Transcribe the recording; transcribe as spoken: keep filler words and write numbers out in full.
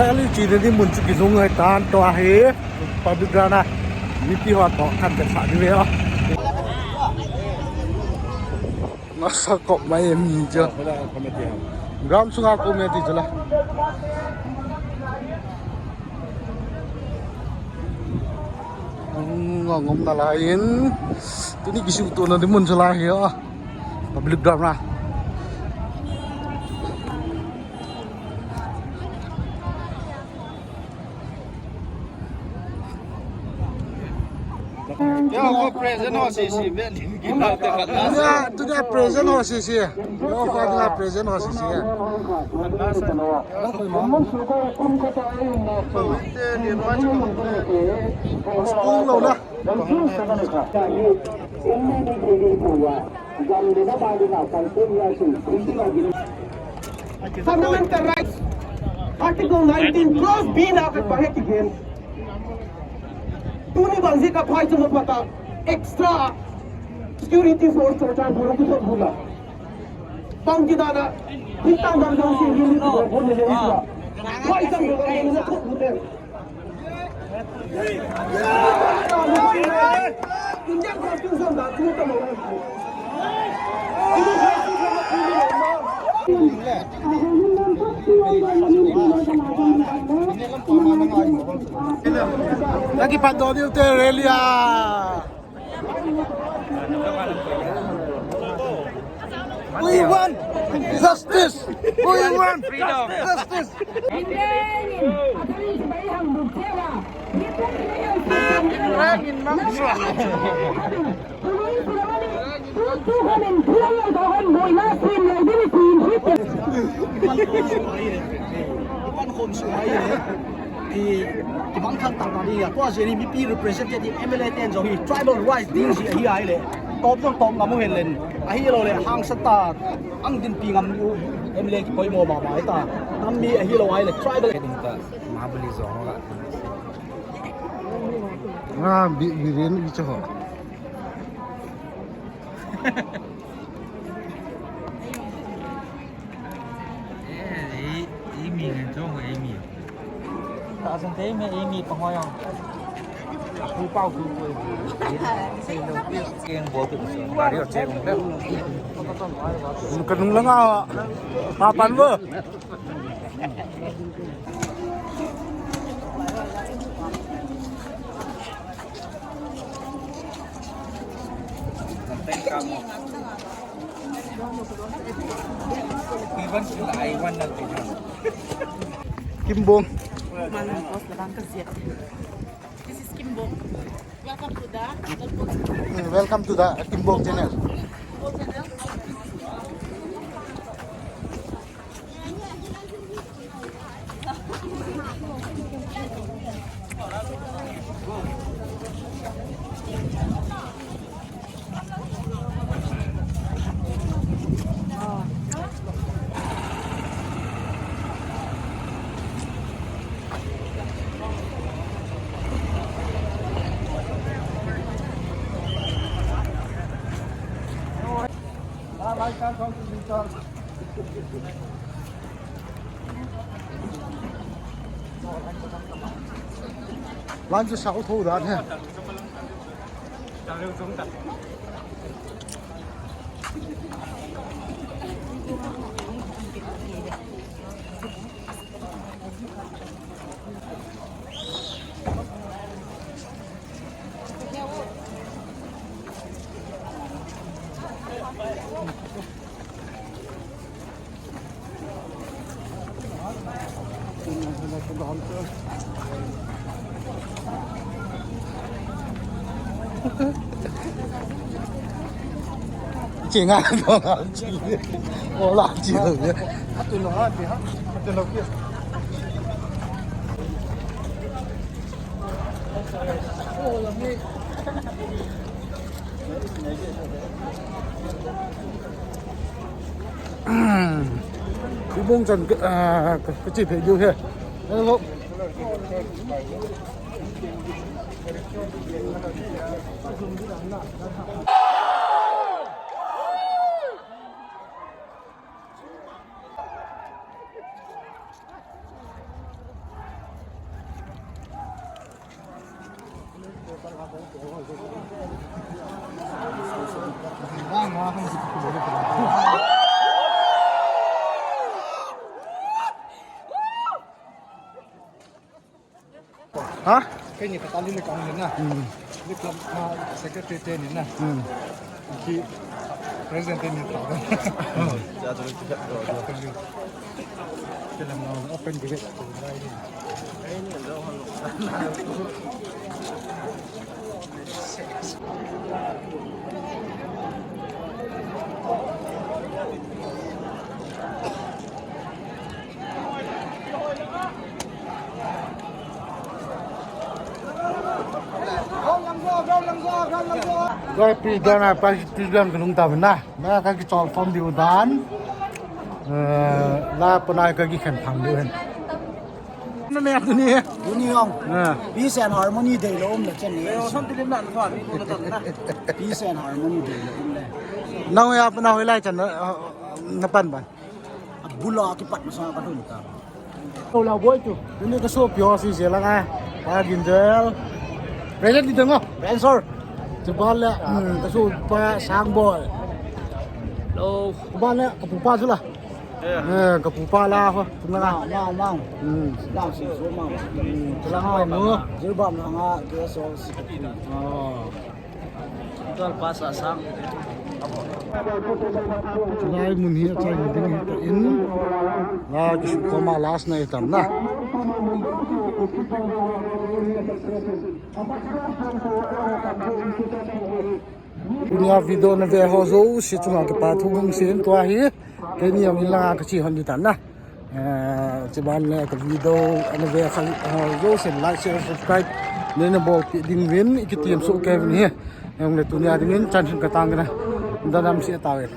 Rally chena ding mun chu kilhung ahitan, tua hi public ground a mipi ho toh kan vetsah diu ahi. Nasa kop mai mi chu. Ground sunga ko me ti chu la. Ngom nalai in. Tuni kisutohna ding mun chu la hi a. Public ground a. Kya ko present ho sisi, ben. Tunia, tunia present ho sisi. Yo, ko tunia present ho sisi. School lo na. Fundamental rights, Article nineteen, clause B na ka baheti gen. Tuni bang jeh a phai chunga pata extra security force Churachandpur a kisot bula. Bang kidana, hitang bang jong si rin ni ko ko ni le isla. Phai chang ko ni le ko ko. Nakipat doh diu te rally a. We want justice. We want freedom. Justice. Kibang khat tah tah ding ahi a, tua jeh in mipi representative M L A ten jong hi tribal rights ding jeh ahi a ahile, top jong top ngam u hen len, ahilou le hangsan tah ang dinpi ngam u M L A kipoimo mama ahi ta, nam mi ahilou ahile tribal. Ding ta, Mahabali jong la. Ah, bi, biren bi cho. Eh, eh, eh, mi ngan chong, eh, mi. Ta san te me, eh, mi pa hoi ang. Aku pau ku ku. Keng bo tu so, Mario che ung le. Ka nung lang a. Pa pan bo. Kimbong. This is Kimbong. Welcome to the, welcome to the Kimbong channel. Lan chu sao tho dan he. Chỉ ngã đó là chỉ ô là chỉ được. Ibong chan ka, ah, ka, ka chi thei diu he. Hello. Ha? Keini kata li le kang ni na. Hmm. Li club ma secretary te ni na. Hmm. Ki president te ni ta. Open debate. Koi pi dana pa pi dan ka lung ta na. Na ka ki chol form diu dan. Eh, la pa na ka ki khen thang diu hen. Na me tu ni. Tuni jong. Ah. Peace and harmony dei lou um le chen ni. Peace and harmony dei lou um le. Nang ya pa na hoi lai chan na, ah, na pan ban. Abula kipat masa ka dun ta. Kau la boy tu. Tuni ka sopi ho si se la ngai. Pa Ginjal. Present di tengok. Answer. Coba le, hmm, ka sopi pa Sang boy. Hello. Coba le, ka pu pa sula. Eh, ka pu pa la ho, tung la. Mau, mau, mau. Hmm. Mau si so mau. Hmm, tung la mau no. Jilbab la nga, dia so si. Oh. Tual pa sa sang. Lai mun hi a chai ding hi ta in. La ki su ko ma last na itam na. Tunia video na ve ho jouse chunga kipa thu hung sei in tua hi. Keini jong in langa ka che hon ding tan na. Eh, chuban le ka video na ve ho jouse like, share, subscribe. Nei na bolpeh ding uvin, i kitiem soh kei uvin hi. Jong le tunia dingin chan hin ka tang na. Da dam se tauvin.